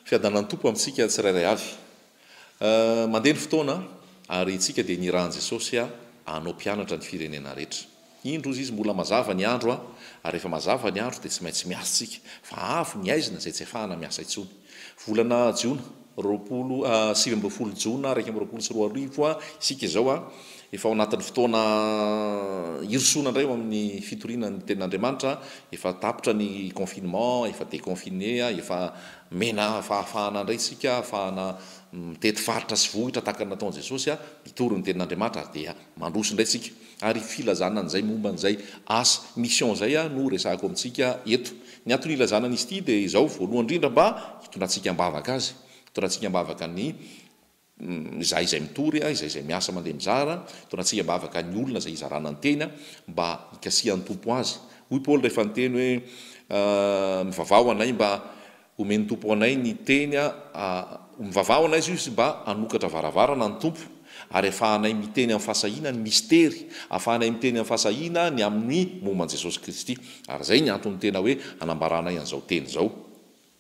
Fiadanan'ny Tompo amintsika tsirairay avy. Mandeha ny fotoana ary isika dia nirahan'i Jesosy hanao mpianatra ny firenena rehetra. Indro hozy izy mbola mazava ny andro ary rehefa mazava ny andro dia tsy maintsy miasa isika fa avy ny haizina izay tsy afahana miasa intsony. Volana jiona, 20, 29 jona 2021 isika izao efa ao anatin'ny fotoana hirosoana indray ho amin'ny fitoriana ny tenin'Andriamanitra, efa tapitra ny confinement, efa déconfiné, efa mena fahafahana indray isika, ahafahana mitety faritra sy vohitra tahaka ny nataon'i Jesosy, mitory ny tenin'Andriamanitra ary dia mandroso indray isika. Ary filazana an'izay momba an'izay asa, mission izay no resahako amintsika eto. Ny antony ilazana an'izy ity dia izao, voalohany indrindra mba hitondrantsika am-bavaka azy, hitondrantsika am-bavaka ny izahay izay mitory, izahay izay miasa mandeha mizara, hitondrantsika am-bavaka ny olona izay hizarana ny teny mba hikasihan'ny Tompo azy. Hoy Paoly rehefa niteny hoe, Mivavaha ho anay mba Omen'ny Tompo anay ny teny a Mivavaha ho anay izy mba hanokatra varavarana ny Tompo ary afahanay miteny amin'ny fahasahiana ny mistery, afahanay miteny amin'ny fahasahiana ny amin'ny momba an'i Jesosy Kristy. Ary izay ny antony tena hoe hanambaranay an'izao teny izao.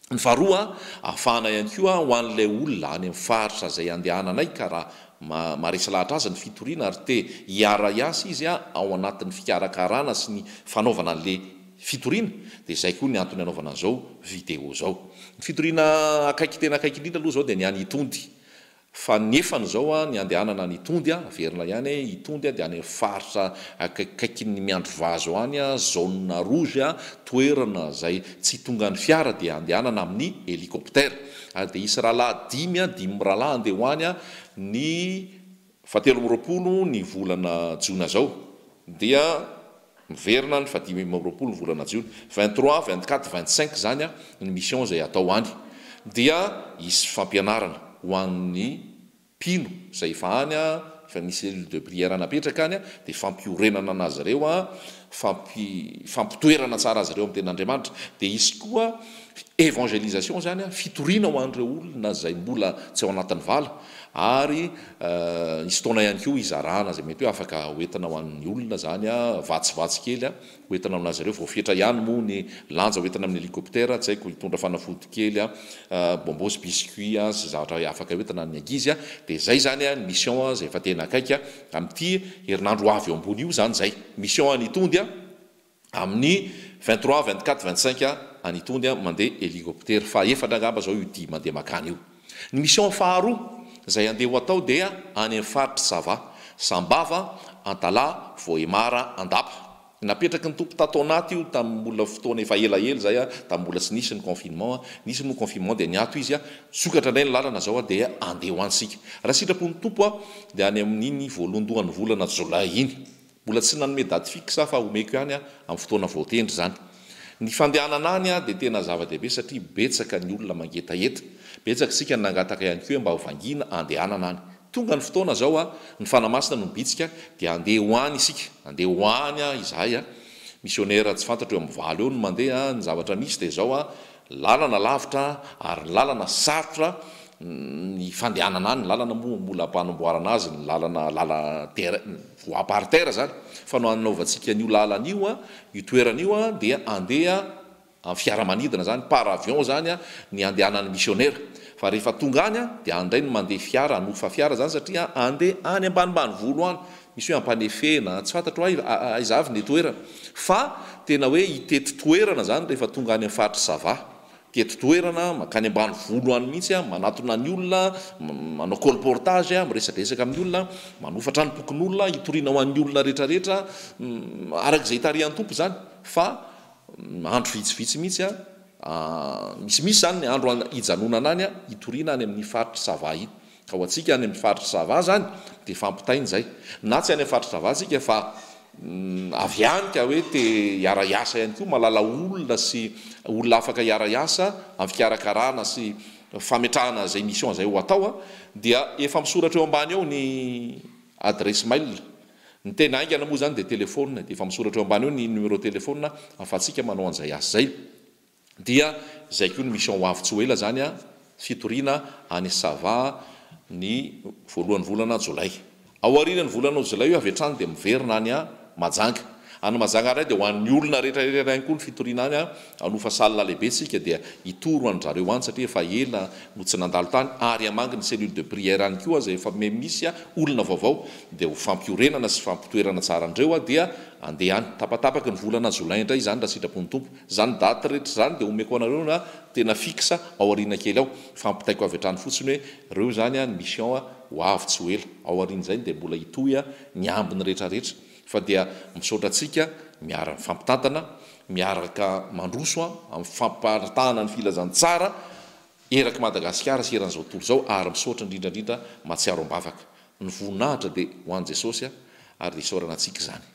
Ny faharoa, ahafahana ihany koa ho an'ilay olona any amin'ny faritra izay andehananay ka raha maharesy lahatra azy ny fitoriana ary te hiara-hiasa izy ao anatin'ny fikarakarana sy ny fanaovana an'ilay fitoriana dia izay koa ny antony anaovana an'izao vidéo izao. Ny fitoriana akaiky tena akaiky indrindra aloha izao dia ny any Itondy. Fa nefany izao ny andehanana any Itondy, averina ihany hoe Itondy dia any amin'ny faritra akaikikaikin'ny Miandrivazo any, zone rouge, toerana izay tsy tongan'ny fiara dia andehanana amin'ny hélicoptère. Ary dia hisy rahalahy dimy, dimy mirahalahy andeha ho any ny fahatelo amby roapolo ny volana jona izao. Dia miverina ny faha-25 ny volana jiona. 23, 24, 25 izany ny mission izay atao any. Dia hisy fampianarana ho an'ny mpino izay efa any, efa misy cellule de prière napetraka any, dia fampiorenana an'azy ireo, fampi, fampitoerana tsara azy ireo amin'ny tenin'Andriamanitra. Dia hisy koa évangélisation izany, fitoriana ho an'ireo olona izay mbola tsy ao anatin'ny vala. Ary hisy fotoana ihany koa hizarana izay mety hoe afaka hoentina ho an'ny olona izany, vatsivatsy kely hoentina amin'azy ireo, voafetra ihany moa ny lanja hoentina amin'ny hélicoptère, tsy haiko, hitondra fanafody kely, bonbon sy biscuit sy zavatra afaka hoentina ny ankizy, dia izay izany ny mission izay efa tena akaiky amin'ity herinandro ho avy eo ambony io izany izay, mission any Itondy. Amin'ny 23, 24, 25 any Itondy mandeha hélicoptère faha efatra angamba zao io dia mandeha makany io. Ny mission faharoa izay andeha ho atao dia any amin'ny faritr'i Sava, Sambava, Antalaha, Vohemar, Andapa. Napetraky ny Tompo tato anaty io tamin'ny mbola fotoana efa elaela izay tamin'ny mbola tsy nisy ny confinement, nisy moa confinement dia niato izy, nisokatra indray ny lalana zao dia andeha ho any isika. Raha sitrapon'ny Tompo dia any amin'iny voalohandohan'ny volana jolay iny. Mbola tsy nanome daty fixe aho fa omeko ihany amin'ny fotoana voatendry izany. Ny fandehanana any dia tena zava-dehibe satria betsaka ny olona mangetaheta. Betsaka isika no nangataka ihany koa hoe mba ho vangiana andehanana any. Tonga ny fotoana izao, ny Fanahy Masina no mibitsika dia andeha ho any isika. Andeha ho any izahay. Misionera tsy fantatro eo amin'ny valo eo no mandeha. Ny zavatra misy dia izao, Lalana lavitra ary lalana sarotra ny fandehanana any, ny lalana moa mbola ampanamboarana azy ny lalana lala terre voie par terre zany fa no hanaovantsika an'io lalana io an, io toerana io an dia andeha amin'ny fiaramanidina zany par avion zany an ny andehanan'ny missionnaire fa rehefa tonga any an dia any indray no mandeha fiara hanofa fiara zany satria andeha any ambanimbany-volo any Misy hoe ampanefena, tsy fantatro aiza avy ny toerana. Fa tena hoe hitety toerana izany rehefa tonga any amin'ny faritr'i Sava. Hitety toerana, mankany ambanivolo any mihitsy, manatona ny olona, manao colportage, miresadresaka amin'ny olona, manofa tranom-pokonolona, hitoriana ho an'ny olona rehetrarehetra, araka izay itarihan'ny Tompo izany. Fa andro vitsivitsy mihitsy, misimisy izany ny andro hijanonana any, hitoriana any amin'ny faritr'i Sava iny. Ka ho antsika any amin'ny faritr'i Sava zany dia fampitaina izay. Na tsy any amin'ny faritr'i Sava tsika fa avy any ka hoe te hiara-hiasa ihany koa, mahalala olona sy olona afaka hiara-hiasa amin'ny fikarakarana sy fametrahana izay mission izay ho atao dia efa misoratra eo ambany eo ny adiresy mail. Ny tena haingana moa izany dia telephone, dia efa misoratra eo ambany eo ny numéro telephone ahafahantsika manao an'izay asa izay. Dia izay koa ny mission ho avy tsy ho ela izany an, fitoriana any Sava ny voalohan'ny volana jolay. Ao aorian'ny volana jolay io avy hatrany dia miverina any Mahajanga. Any Mazanga indray dia ho an'ny olona rehetra rehetra ihany koa ny fitoriana any, hanofa salle lehibe tsika dia hitory ho an-dRareo any satria efa ela no tsy nandalo tany ary hamangy ny cellule de prière any koa izay efa misy olona vaovao dia ho fampiorenana sy fampitoerana tsara an-dreo dia andeha any. Tapatapaky ny volana jolay indray izany raha sitrapon'ny Tompo. Izany date rehetra izany dia omeko anareo na tena fixe ao aoriana kely ao fa ampitaiko avy hatrany fotsiny hoe ireo izany ny mission ho avy tsy ho ela. Ao aorian'izay dia mbola hitohy ny ambiny rehetra rehetra. Fa dia misaotra antsika miara mifampitantana, miaraka mandroso amin'ny famparitahana ny filazantsara erak'i Madagasikara sy eran'izao tontolo izao ary misaotra indrindra indrindra mahatsiaro am-bavaka. Ny voninahitra dia ho an'i Jesosy ary dia isaorana antsika izany.